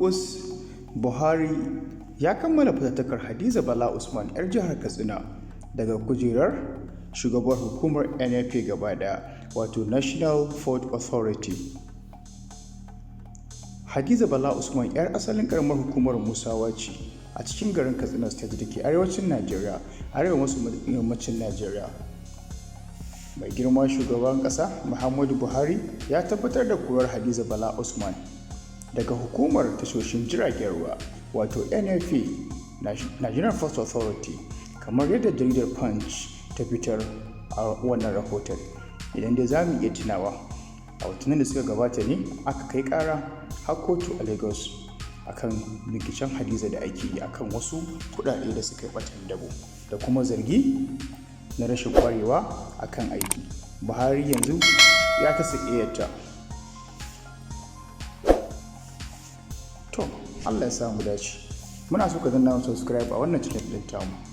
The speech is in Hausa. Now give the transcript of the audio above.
Ƙurunƙus, Buhari ya kammala fatattakar Hadiza Bala Usman 'yar jihar Katsina daga kujerar shugabar hukumar NFA gaba ɗaya, wato National Port Authority. Hadiza Bala Usman 'yar asalin ƙaramar hukumar Musawa ce a cikin garin Katsina State da ke arewacin Najeriya, arewa maso yammacin Najeriya. Mai girma shugaban ƙasa Muhammadu Buhari ya tabbatar da korar Hadiza Bala Usman daga hukumar tashoshin jiragen ruwa, wato NFA, Nigerian Port Authority, kamar yadda jaridar Punch ta fitar a wannan rahoton. Idan dai za mu iya tunawa, a watannin da suka gabata ne aka kai kara har kotu a Lagos akan binciken Hadiza da ake yi akan wasu kudade da suka yi batan dabo da kuma zargi na rashin kwarewa akan aiki. Buhari yanzu ya ta ƙeyarta. To, Allah ya samu dace. Muna so ka danna subscribe a wannan channel ɗin tamu.